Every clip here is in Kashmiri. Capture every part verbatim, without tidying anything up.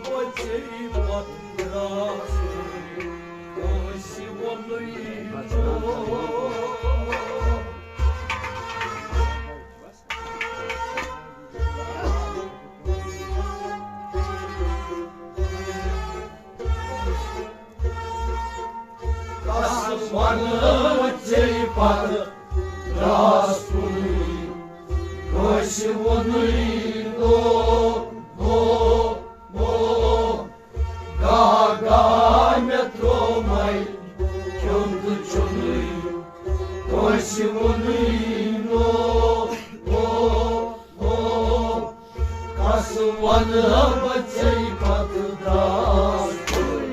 ژے پتہٕ درٛاس کٲنٛسہِ ووٚنُے نہٕ۔ کس ونہٕ ژے پتہٕ درٛاس کُنُے، کٲنٛسہِ ووٚنُے نہٕ، نہٕ، نہٕ۔ گاہ گاہ مےٚ ترٛوومَے کھیوٚن تہٕ چوٚنُے، کٲنٛسہِ ووٚنُے نہٕ، نہٕ، نہٕ۔ کس ونہٕ بہٕ ژے پتہٕ درٛاس کُنُے۔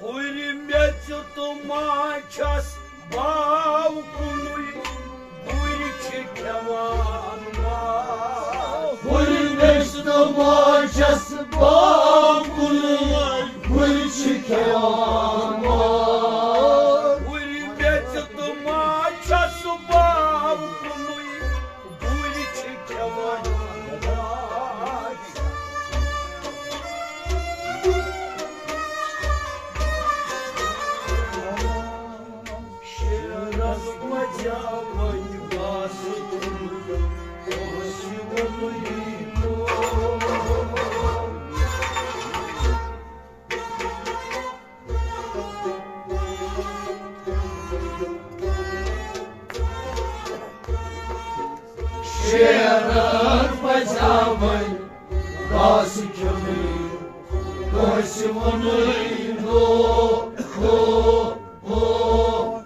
ہُرِ میٚژِ تہٕ ماچھس باو کُنُے، گُرۍ چھِ کھٮ۪وان ماز۔ ہُرِ میٚژِ تہٕ ماچھس باو کُنُے، گُرۍ چھِ کھٮ۪وان ماز۔ ہُرِ میٚژِ تہٕ ماچھس باو کُنُے، گُرۍ چھِ کھٮ۪وان ماز۔ شیرن پزیاوٕنۍ گاسہٕ کُنُے، اوس یِوانٕے نوٚو۔ شیرن پزیاوٕنۍ گاسہٕ کھیوٚنُے، کٲنٛسہِ ووٚنُے نہٕ، نہٕ، نہٕ۔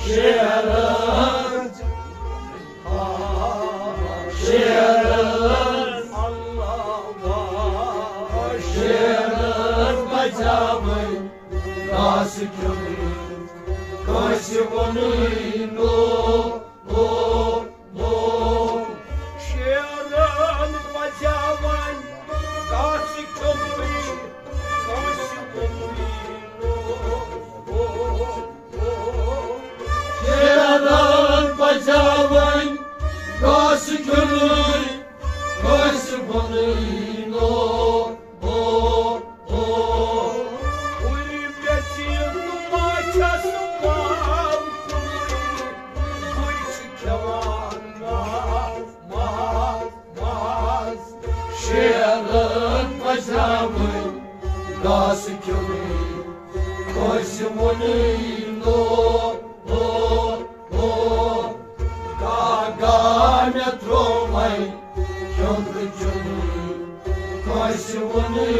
شیرن، شیرن، شیرن پزیاوٕنۍ گاسہٕ کھیوٚنُے، کٲنٛسہِ ووٚنُے نہٕ، نہٕ، نہٕ۔ شیرن پزیاوٕنۍ گاسہٕ کھیوٚنُے، کٲنٛسہِ ووٚنُے نہٕ۔ شیرن پزیاوٕنۍ گاسہٕ کھیوٚنُے، کٲنٛسہِ ووٚنُے نہٕ۔ ہُرِ میٚژِ تہٕ ماچھس باو کُنُے، گُرۍ چھِ کھٮ۪وان ماز، ماز، ماز۔ شیرن پزیاوٕنۍ گاسہٕ کھیوٚنُے، کٲنٛسہِ ووٚنُے نہٕ، نہٕ، نہٕ۔ گاہ گاہ مےٚ ترٛوومَے کھیوٚن تہٕ چوٚنُے، کٲنٛسہِ ووٚنُے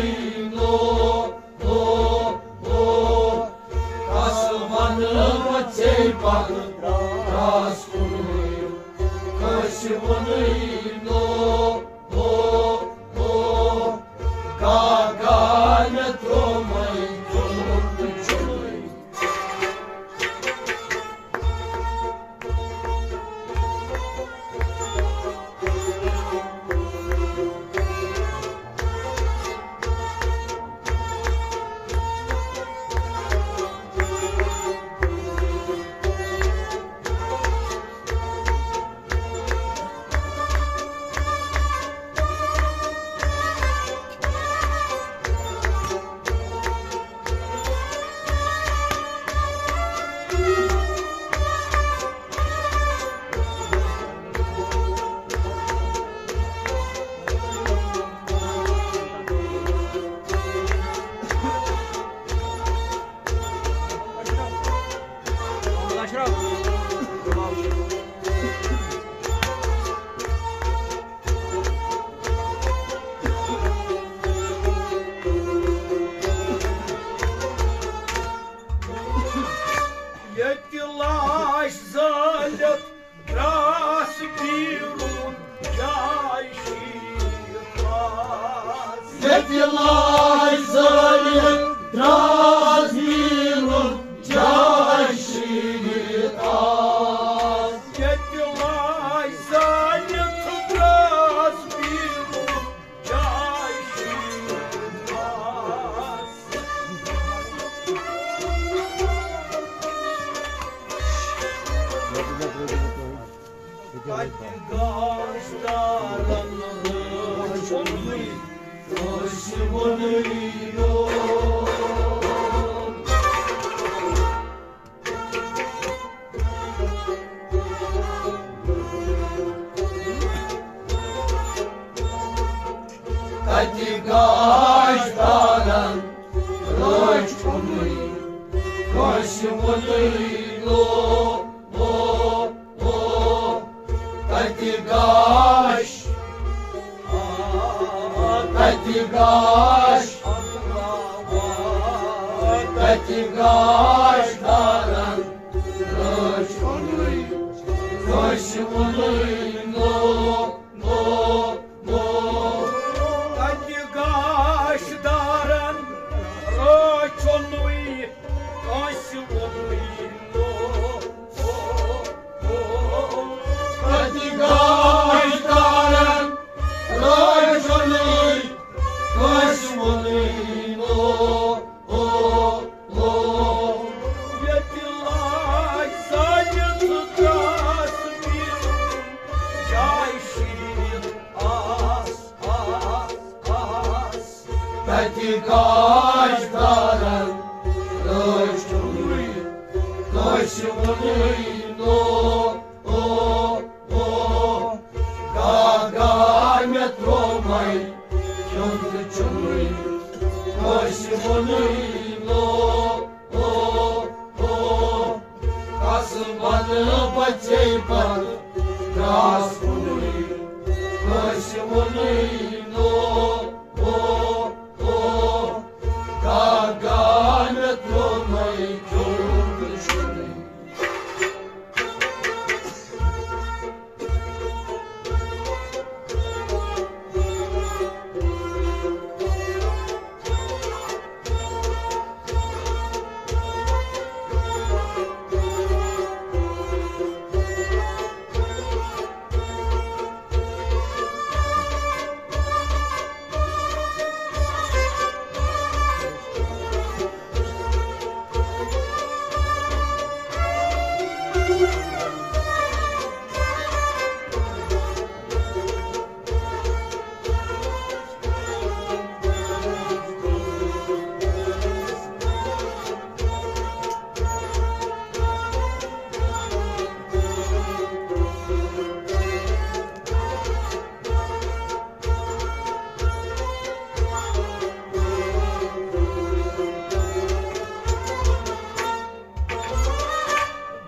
نہٕ، نہٕ، نہٕ۔ کس ونہٕ بہٕ ژے پتہٕ درٛاس کُنُے، کٲنٛسہِ ووٚنُے نہٕ، نہٕ، نہٕ۔ گاہ گاہ مےٚ ترٛوومَے کھیوٚن تہٕ چوٚنُے۔ ییٚتہِ لاج زٲلِتھ درٛاس بیٖنُن جاے شیٖرِتھ آس۔ ییٚتہِ لاج زٲلِتھ درٛاس بیٖنُن جاے شیٖرِتھ آس۔ کتہِ گاش دارن رٲچھ اوٚنُے کٲنٛسہِ ووٚنُے نہٕ۔ کتہِ گاش دارن رٲچھ اوٚنُے کٲنٛسہِ ووٚنُے نہٕ۔ او، او، او، کتہِ گاش، آ، کتہِ گاش، کتہِ گاش دارن رٲچھ اوٚنُے کٲنٛسہِ ووٚنُے نہٕ۔ او، او، کتہِ گاش دارن رٲچھ اوٚنُے کٲنٛسہِ ووٚنُے نہٕ۔ او، او، کتہِ گاش دارن رٲچھ اوٚنُے کٲنٛسہِ ووٚنُے نہٕ۔ او، او، ییٚتہِ لاج زٲلِتھ درٛاس بیٖنُن جاے شیٖرِتھ آس، آس، آس۔ کتہِ گاش دارن رٲچھ اوٚنُے کٲنٛسہِ ووٚنُے نہٕ۔ او، او، گاہ گاہ مےٚ ترٛوومَے کھیوٚن تہٕ چوٚنُے کٲنٛسہِ ووٚنُے نہٕ۔ او، او، کس وَنہٕ بہٕ ژےٚ پتہٕ گاس اوٚنُے کٲنٛسہِ ووٚنُے نہٕ۔ او، او، گاہ گاہ مےٚ ترٛوومَے کھیوٚن تہٕ چوٚنُے۔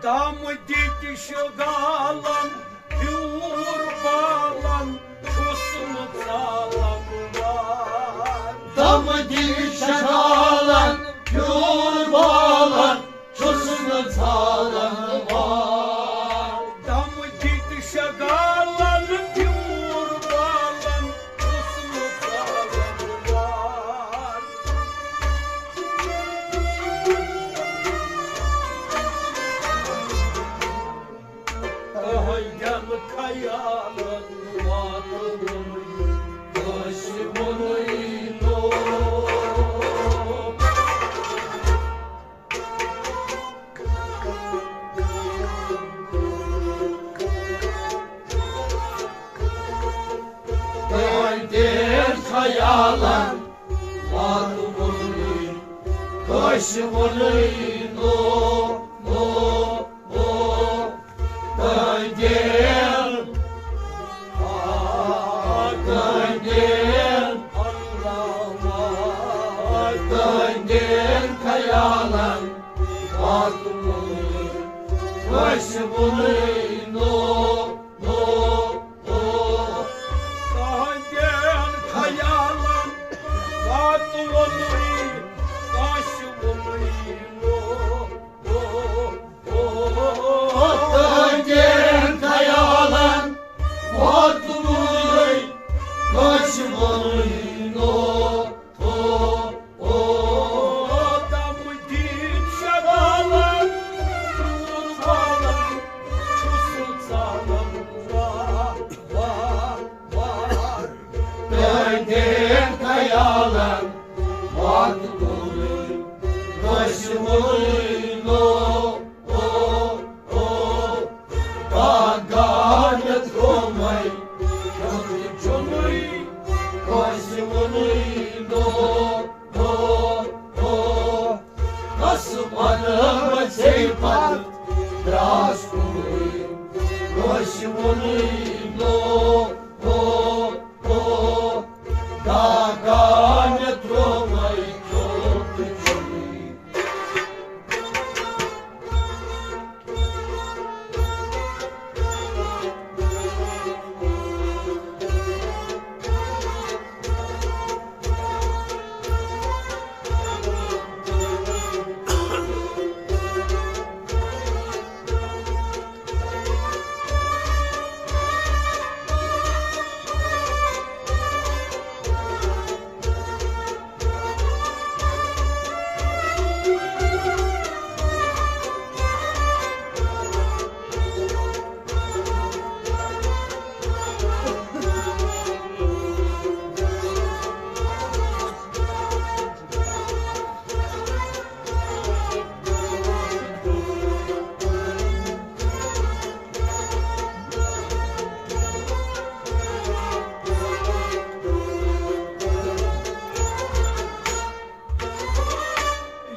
دم دِتہِ شگالن، پھیوٗر بالن، چھُس نہٕ ژالن وان۔ دم دِتہِ شگالن، پھیوٗر بالن، چھُس نہٕ ژالن وان۔ دم دِتہِ شگالن، پھیوٗر بالن، چھُس نہٕ ژالن وان۔ تہنٛدٮ۪ن خیالن واتُن کٲنٛسہِ ووٚنُے نہٕ۔ تہنٛدٮ۪ن خیالن واتُن کٲنٛسہِ ووٚنُے نہٕ۔ او، او، تہنٛدٮ۪ن، آ، تہنٛدٮ۪ن، تہنٛدٮ۪ن خیالن واتُن کٲنٛسہِ ووٚنُے نہٕ۔ او، او، تہنٛدٮ۪ن خیالن واتُن کٲنٛسہِ ووٚنُے نہٕ۔ او، او، تہنٛدٮ۪ن خیالن واتُن کٲنٛسہِ ووٚنُے نہٕ۔ دین خیالن وقت کوٚرُے، کٲنٛسہِ ووٚنُے نو، او، او۔ گاہ گاہ مےٚ ترٛوومَے کھیوٚن تہٕ چوٚنُے، کٲنٛسہِ ووٚنُے نو، او، او۔ کس ونہٕ بہٕ ژےٚ پتہٕ درٛاس کُنُے، کٲنٛسہِ ووٚنُے نو، او، او۔ گاہ گاہ مےٚ ترٛوومَے کھیوٚن تہٕ چوٚنُے۔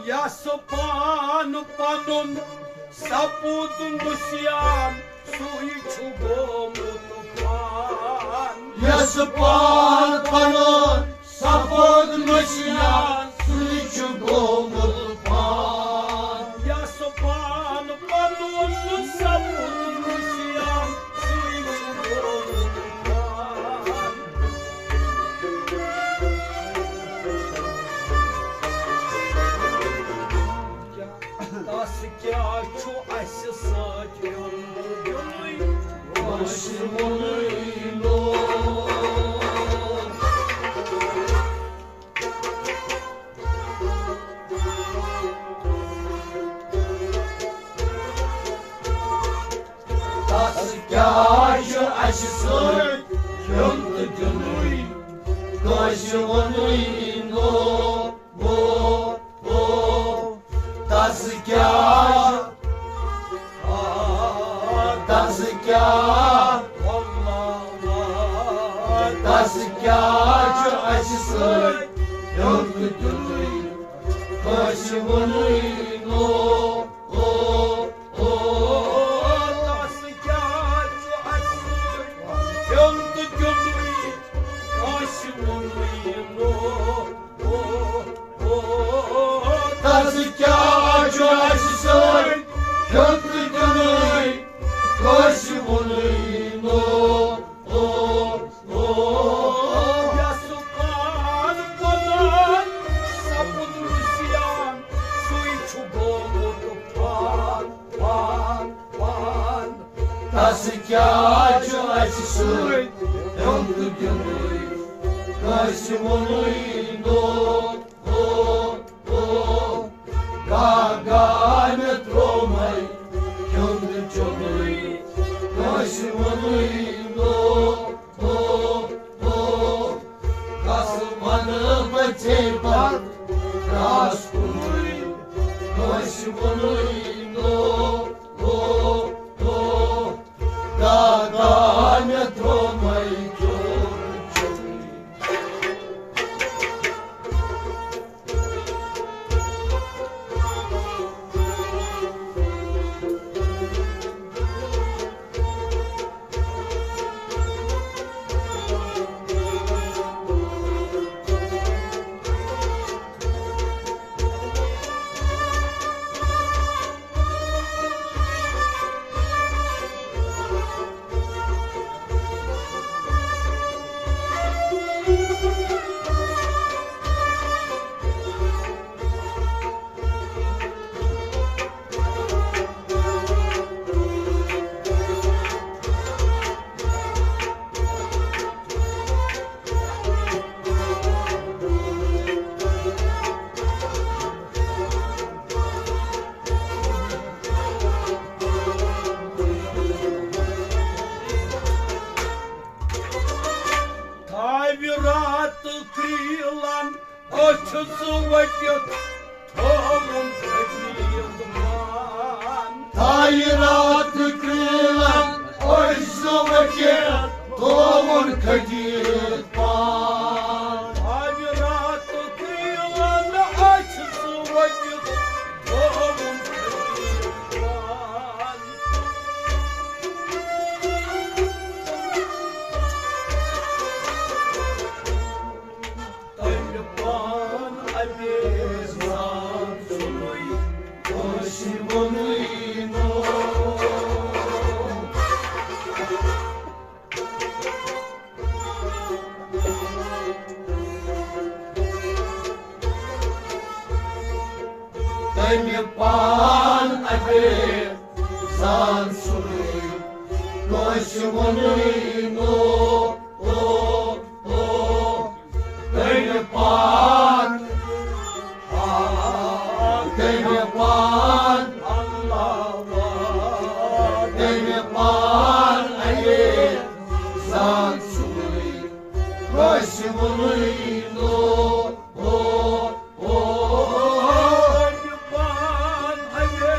یس پان پنُن سپُد نُسیان، سُے چھُ گوٚمُت پان۔ یس پان پنُن سپُد نُسیان، سُے چھُ گوٚمُت پان۔ یس پان پنُن سپُد نُسیان، سُے چھُ گوٚمُت پان۔ تس کیٛاہ چھُ اَسہِ سۭتۍ پیوٚمُت دیُنُے؟ کٲنٛسہِ ووٚنُے نہٕ۔ تس کیٛاہ چھُ اَسہِ سۭتۍ کھیوٚن تہٕ دیُنُے؟ کٲنٛسہِ ووٚنُے نہٕ۔ او، او، تس کیٛاہ، آ، تس کیٛاہ، تس کیٛاہ چھُ اَسہِ سۭتۍ ہیوٚت دیُنُے؟ کٲنٛسہِ ووٚنُے نہٕ۔ او، او، تس کیٛاہ چھُ اَسہِ سۭتۍ ہیوٚت دیُنُے؟ کٲنٛسہِ ووٚنُے نہٕ۔ تس کیٛاہ چھُ اَسہِ سۭتۍ ہیوٚت دیُنُے؟ کٲنٛسہِ ووٚنُے نہٕ۔ او، او۔ یس پان پنُن سپُد نُسیان، سُے چھُ گوٚمُت پان، پان، پان۔ تس کیٛاہ چھُ اَسہِ سۭتۍ ہیوٚت دیُنُے؟ کٲنٛسہِ ووٚنُے نہٕ۔ او، او، گاہ گاہ مےٚ ترٛوومَے کھیوٚن تہٕ چوٚنُے، کٲنٛسہِ ووٚنُے نہٕ۔ او، او، کس وَنہٕ بہٕ ژےٚ پتہٕ درٛاس کُنُے، کٲنٛسہِ ووٚنُے نہٕ۔ او، او، گاہ گاہ مےٚ ترٛوومَے کھیوٚن چوٚنُے۔ راتہٕ کرٛیٖلَن أچھ زٕ ؤٹِتھ تھووُن کھٔٹِتھ پان۔ تایہِ راتہٕ کرٛیٖلَن أچھ زٕ ؤٹِتھ تھووُن کھٔٹِتھ پان۔ تایہِ راتہٕ کرٛیٖلَن أچھ زٕ ؤٹِتھ تھووُن کھٔٹِتھ پان۔ تٔمۍ پان اَمے زان سُنُے، کٲنٛسہِ ووٚنُے نہٕ۔ تٔمۍ پان اَمے زان سُنُے، کٲنٛسہِ ووٚنُے نہٕ۔ او، او، تٔمۍ پان، آ، تٔمۍ پان، اللہ، تٔمۍ پان اَمے زان سُنُے، کٲنٛسہِ ووٚنُے نہٕ۔ او، او، تٔمۍ پان اَمے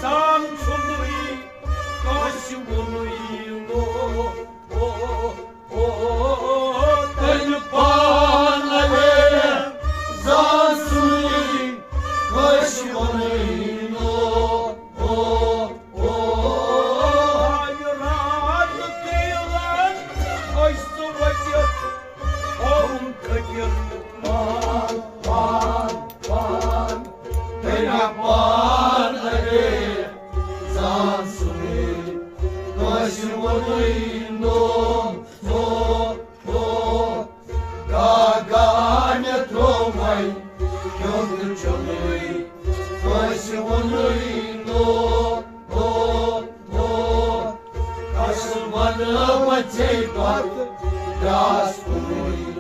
زان سُنُے، کٲنٛسہِ ووٚنُے نہٕ۔ او، او، تٔمۍ پان اَمے زان سُنُے، کٲنٛسہِ ووٚنُے نہٕ۔ او، او، راتہٕ کرٛیٖلَن أچھ زٕ ؤٹِتھ تھووُن کھٔٹِتھ پان، پان، پان۔ تٔمۍ پان اَمے زان سُنُے، کٲنٛسہِ ووٚنُے نہٕ۔ او، او، گاہ گاہ مےٚ ترٛوو وۄنۍ کھیوٚن تہٕ چوٚنُے، کٲنٛسہِ ووٚنُے نہٕ۔ او، او، کس وَنہٕ بہٕ ژےٚ پتہٕ گرٛاس کُنُے،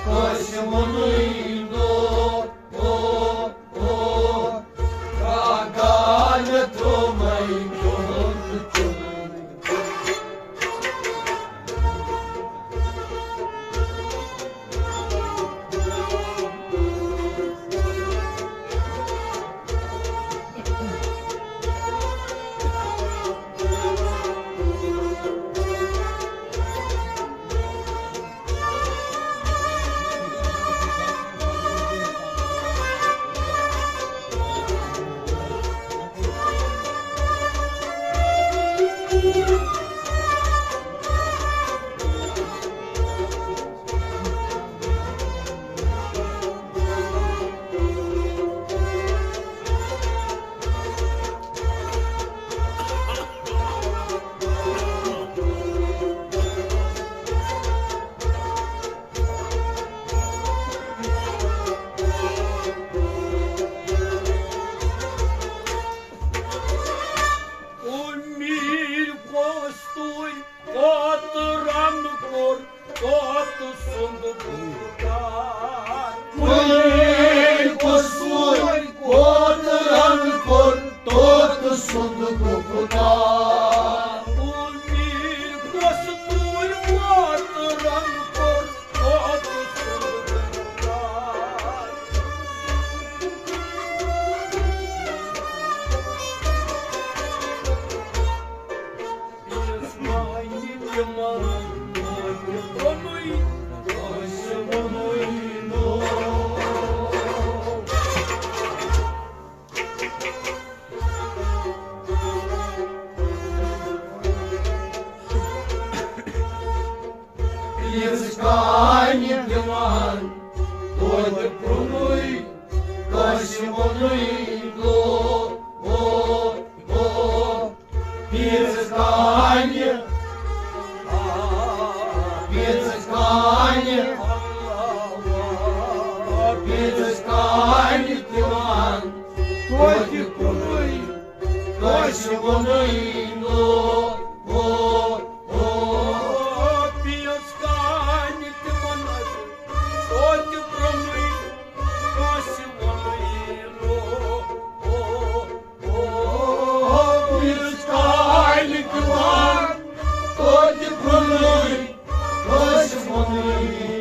کٲنٛسہِ ووٚنُے نہٕ۔ او، او، گاہ گاہ مےٚ ترٛوو وۄنۍ کھیوٚن تہٕ چوٚنُے۔ اُمید گوٚژھ تُہۍ کوترن کوٚر طوطہٕ سُنٛد گُفتار۔ اُمید گوٚژھ تُہۍ کوترن کوٚر طوطہٕ سُنٛد گُفتار۔ اُمید گوٚژھ تُہۍ کوترن کوٚر یِژھ کامہِ دِوان توتہِ پرٛونُے، کٲنٛسہِ ووٚنُے نہٕ۔ او، او، یِژھ کامہِ، یِژھ کامہِ، یِژھ کامہِ دِوان توتہِ پرٛونُے، کٲنٛسہِ ووٚنُے نہٕ۔ او، او، بیٚیِس کامہِ تہِ وَنَس، توتہِ پرٛونُے، کٲنٛسہِ ووٚنُے نہٕ۔ او، او، بیٚیِس کامہِ تہِ وَن، توتہِ پرٛونُے، کٲنٛسہِ ووٚنُے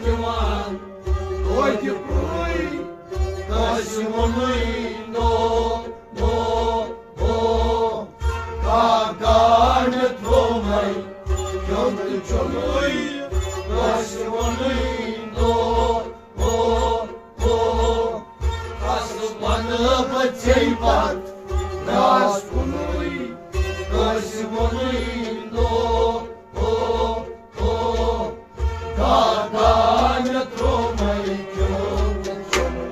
دِوان۔ توتہِ پرٛٲرۍ کٲنٛسہِ ووٚنُے نو، نو، نو۔ کاکا مےٚ ترٛوومَے کھیوٚن تہٕ چوٚنُے، کٲنٛسہِ ووٚنُے نو، نو، نو۔ کس ونہٕ بہٕ ژےٚ پتہٕ رازٕ کُنُے، کٲنٛسہِ ووٚنُے نو، نو، نو۔ کاکا مےٚ ترٛوومَے کھیوٚن تہٕ چوٚنُے۔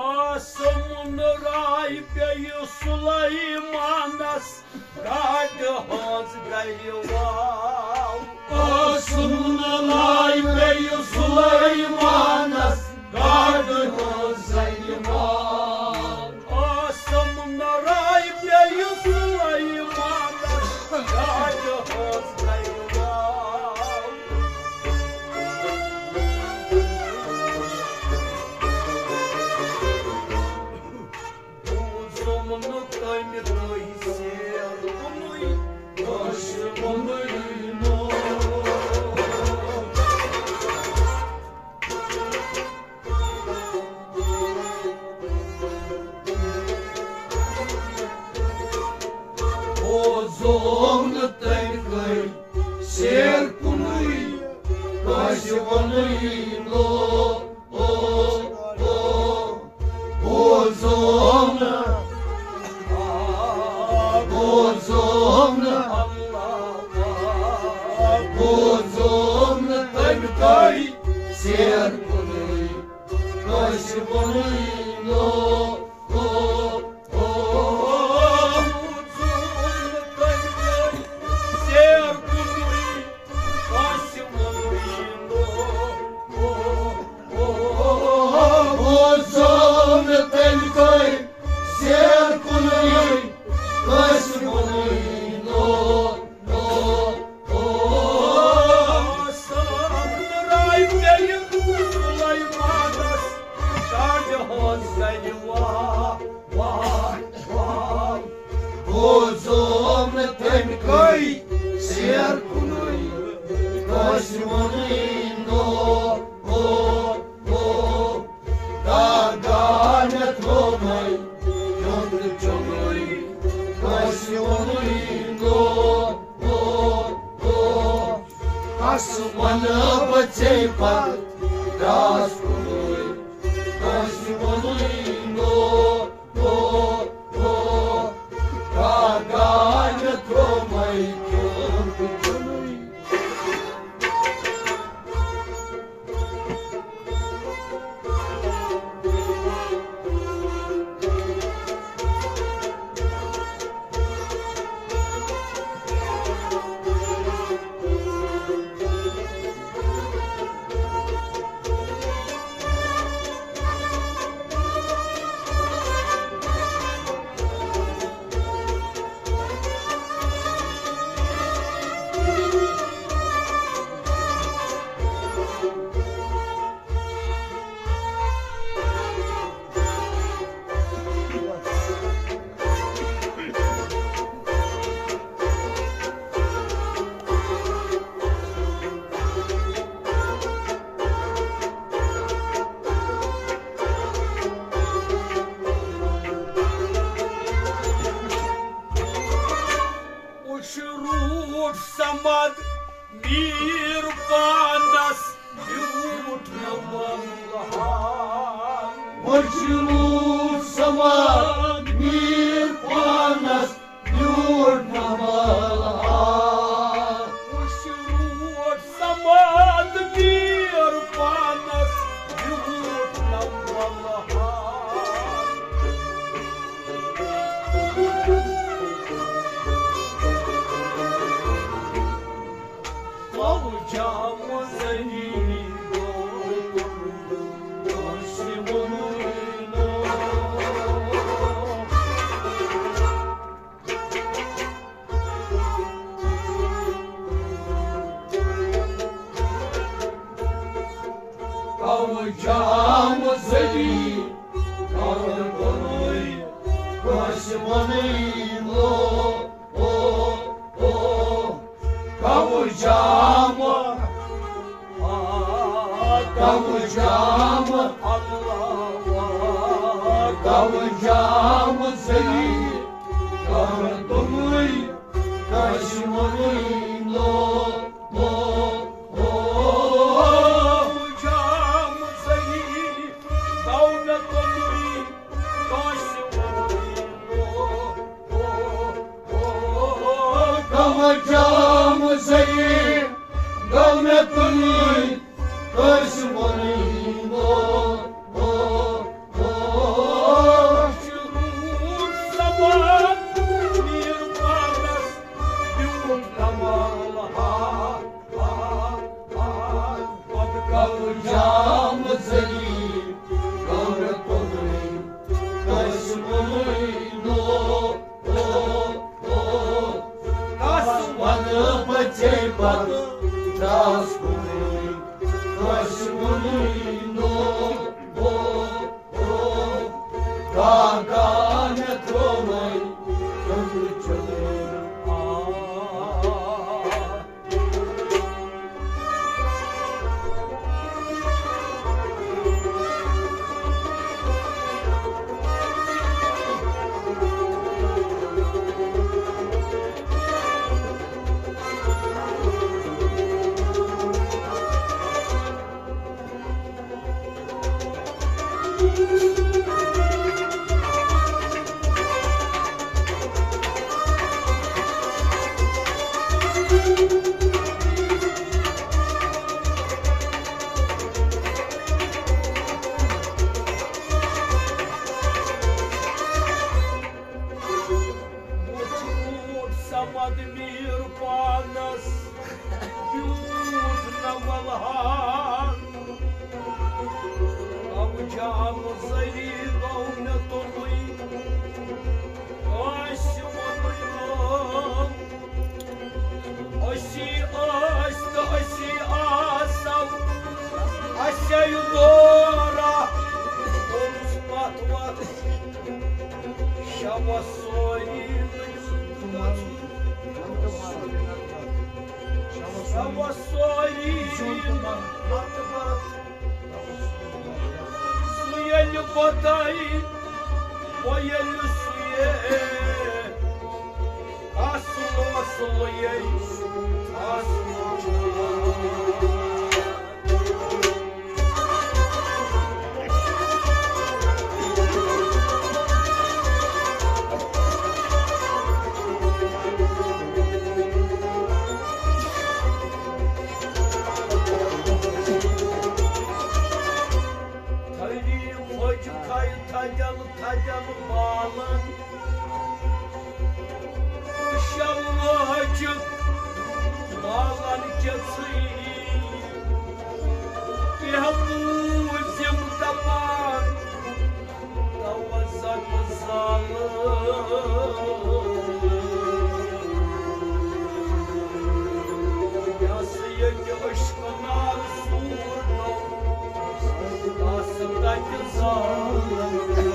آسمُن راے پیٚیہِ سُلیمانس گاڈٕ ہٕنٛز گرِ واو۔ آسمُن راے پیٚیہِ سُلیمانس گاڈٕ ہٕنٛز گرِ واو۔ آسمُن راے پیٚیہِ سُلیمانس گاڈٕ ہٕنٛز گرِ واو۔ بوٗزُم نہٕ تَمہِ دۄہہِ ژیر کُنُے، کٲنٛسہِ ووٚنُے نہٕ۔ بوٗزُم نہٕ تَمہِ دۄہہِ ژیر کُنُے، کٲنٛسہِ ووٚنُے نہٕ۔ او، او، بوزُم نہٕ، بوزُم نہٕ، بوزُم نہٕ تَمہِ دۄہہِ ژیر کُنُے، کٲنٛسہِ ووٚنُے نہٕ۔ او، او، بوزُم نہٕ تَمہِ دۄہہِ ژیر کُنُے، کٲنٛسہِ ووٚنُے نہٕ۔ او، او، بوزُم نہٕ تَمہِ دۄہہِ ژیر کُنُے، کٲنٛسہِ ووٚنُے نہٕ۔ او، او، سلام راے پیٚیہِ سُلیمانس گاڈٕ ہٕنٛز گرِ واو، واو، واو۔ بوزُم نہٕ تَمہِ دۄہہِ ژیر کُنُے، کٲنٛسہِ ووٚنُے نہٕ۔ او، او، کاکا مےٚ ترٛوومَے کھیوٚن تہٕ چوٚنُے، کٲنٛسہِ ووٚنُے نہٕ۔ او، او، کس وَنہٕ بہٕ ژےٚ پتہٕ راز کُنُے، کٲنٛسہِ ووٚنُے نہٕ۔ او، او، کاکا مےٚ ترٛوومَے کھیوٚن تہٕ چوٚنُے۔ وٕچھ روٗد سماد میٖر پانس بیوٗٹھ نمل ہا۔ وٕچھ روٗد سماد میٖر پانس بیوٗٹھ نمل ہا۔ کاوٕ جام زٔہی گوٚو، کٲنٛسہِ ووٚنُے نہٕ۔ کاوٕ جام زٔہی گوٚو، کٲنٛسہِ ووٚنُے نہٕ۔ او، او، کاوٕ جام، آ، کاوٕ جام، کاوٕ جام زٔہی گوٚو، کٲنٛسہِ ووٚنُے نہٕ۔ او، او، کاوٕ جام زٔہی گوٚو مےٚ توٚتُے، کٲنٛسہِ ووٚنُے نہٕ۔ کاوٕ جام زٔہی گوٚو مےٚ توٚتُے، کٲنٛسہِ ووٚنُے نہٕ۔ روٗد سماد میٖر پانس بیوٗٹھ نمل ہا۔ پتہٕ کاوٕ جام زٔہی گوٚو مےٚ توٚتُے، کٲنٛسہِ ووٚنُے نہٕ۔ او، او، کس ونہٕ بہٕ ژےٚ پتہٕ داس کُنُے، کٲنٛسہِ ووٚنُے نہٕ۔ او، او، کاکا مےٚ ترٛووُے کھیوٚن چیوٚن۔ آ، وُچھ روٗد سمد میٖر پانس، بیوٗٹھ نہ ولہان۔ او جام زٔہی گوٚو مےٚ توٚنُے، کٲنٛسہِ ووٚنُے نہٕ۔ أسی ٲسۍ تہٕ أسی آسو، اَسے دورہ اوس پتھ وتھ۔ شوس سوری شوس سوری سُہ ییٚلہِ بۄتَے، بہٕ ییٚلہِ سُہ یے۔ اصل اصل یے، اصل۔ تھٔدی پھٔج کھے تھدٮ۪ن تھدٮ۪ن بالن۔ شلوچ بالن کیژٕے کینٛہہ بوٗزِم دپان، توزن زالہٕ۔ یس ییٚتہِ عشقہٕ نار سوٗر گوٚو، تس تتہِ زالہٕ۔